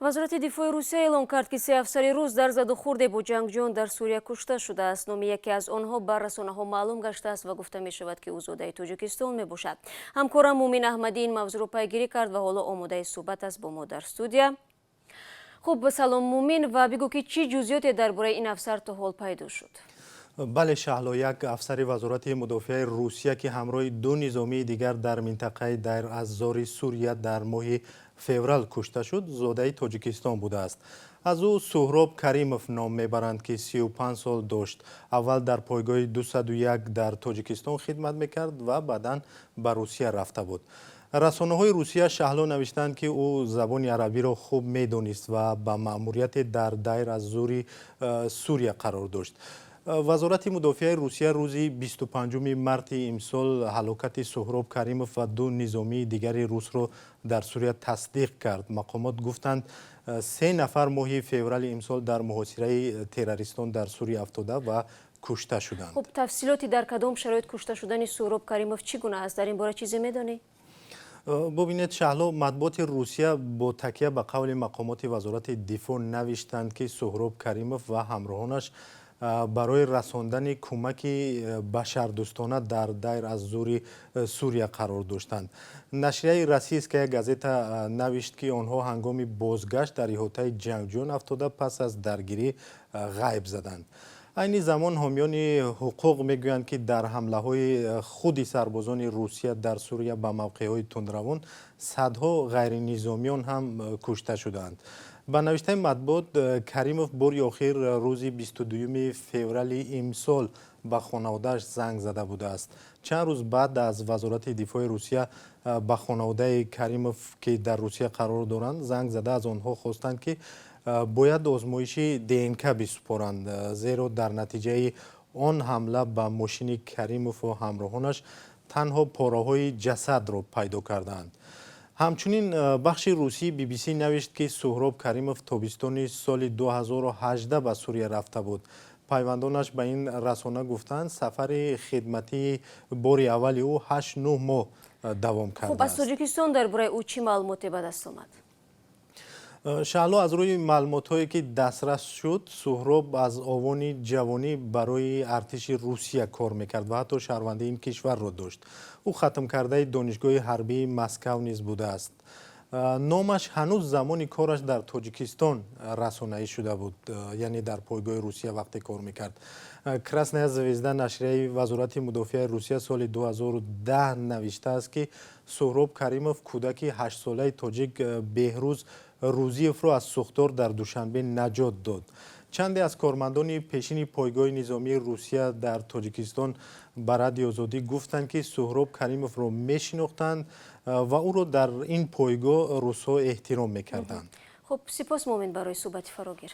Вазорати дифои Русия эълон кард, ки се афсари рус дар задухӯрде бо ҷангҷӯён дар Сурия кушта шудааст. Номи яке аз онҳо бар расонаҳо маълум гаштааст ва гуфта мешавад, ки ӯ зодаи Тоҷикистон мебошад. Ҳамкорам Мумин Аҳмадӣ ин мавзӯъро пайгирӣ кард ва ҳоло омодаи суҳбат аст бо мо дар студия. Хуб, салом, Мумин, ва бигӯ, ки чӣ ҷузъиёте дар бораи ин афсар то ҳол пайдо шуд? Бале, Шаҳло, як афсари Вазорати мудофиаи Русия, ки ҳамроҳи ду низомии дигар дар минтақаи Дайр аз Зори Сурия дар моҳи феврал кушта шуд, зодаи Тоҷикистон будааст. Аз ӯ Суҳроб Каримов ном мебаранд, ки 35 сол дошт. Аввал дар пойгоҳи 201 дар Тоҷикистон хидмат мекард ва баъдан ба Русия рафта буд. Расонаҳои Русия, Шаҳло, навиштанд, ки ӯ забони арабиро хуб медонист ва ба маъмурияте дар Дайр аз Зури Сурия қарор дошт. Вазорати мудофиаи Русия рӯзи 25 марти имсол ҳалокати Суҳроб Каримов ва ду низомии дигари русро дар Сурия тасдиқ кард. Мақомот гуфтанд, се нафар моҳи феврали имсол дар муҳосираи террористон дар Сурия афтода ва кушта шуданд. Хуб, тафсилоти дар кадом шароит кушта шудани Суҳроб Каримов чӣ гуна аст? Дар ин бора чизе медонӣ? Бубинед, Шаҳло, матбуоти Русия бо такя ба қавли мақомоти вазорати дифоъ навиштанд, ки Суҳроб Каримов ва ҳамроҳонаш барои расондани кӯмаки башардӯстона дар Дайр аз Зури Сурия қарор доштанд. Нашрияи «Российская газета» навишт, ки онҳо ҳангоми бозгашт дар иҳотаи ҷангҷӯён афтода, пас аз даргирӣ ғайб заданд. Айни замон ҳомиёни ҳуқуқ мегӯянд, ки дар ҳамлаҳои худи сарбозони Русия дар Сурия ба мавқеъҳои тундравон садҳо ғайринизомиён ҳам кушта шудаанд. Ба навиштаи матбуот, Каримов бори охир рӯзи 22 феврали имсол ба хонаводааш занг зада будааст. Чанд рӯз баъд аз Вазорати дифои Русия ба хонаводаи Каримов, ки дар Русия қарор доранд, занг зада, аз онҳо хостанд, ки бояд озмоиши ДНК бисупоранд, зеро дар натиҷаи он ҳамла ба мошини Каримову ҳамроҳонаш танҳо пораҳои ҷасадро пайдо кардаанд. Ҳамчунин бахши русии BBC навишт, ки Суҳроб Каримов тобистони соли 2018 ба Сурия рафта буд. Пайвандонаш ба ин расона гуфтанд, сафари хидматии бори аввали ӯ 8-9 моҳ давом Хуб, аз кардааст. Тоҷикистон дар бораи ӯ чӣ маълумоте ба даст омад? Шаҳло, аз рӯи маълумотҳое, ки дастрас шуд, Суҳроб аз овони ҷавонӣ барои артиши Русия кор мекард ва ҳатто шаҳрвандии ин кишварро дошт. Ӯ хатмкардаи Донишгоҳи ҳарбии Москав низ будааст. Номаш ҳанӯз замони кораш дар Тоҷикистон расонаӣ шуда буд, яъне дар пойгоҳи Русия вақте кор мекард. «Красная звезда», нашрияи Вазорати мудофиаи Русия, соли 2010 навиштааст, ки Суҳроб Каримов кӯдаки ҳаштсолаи тоҷик Беҳрӯз Рӯзиевро аз сӯхтор дар Душанбе наҷот дод. Чанде аз кормандони пешини пойгоҳи низомии Русия дар Тоҷикистон ба Радиои Озодӣ гуфтанд, ки Суҳроб Каримовро мешинохтанд ва ӯро дар ин пойгоҳ русҳо эҳтиром мекарданд. Хуб, сипос, Мумин, барои суҳбати фарогир.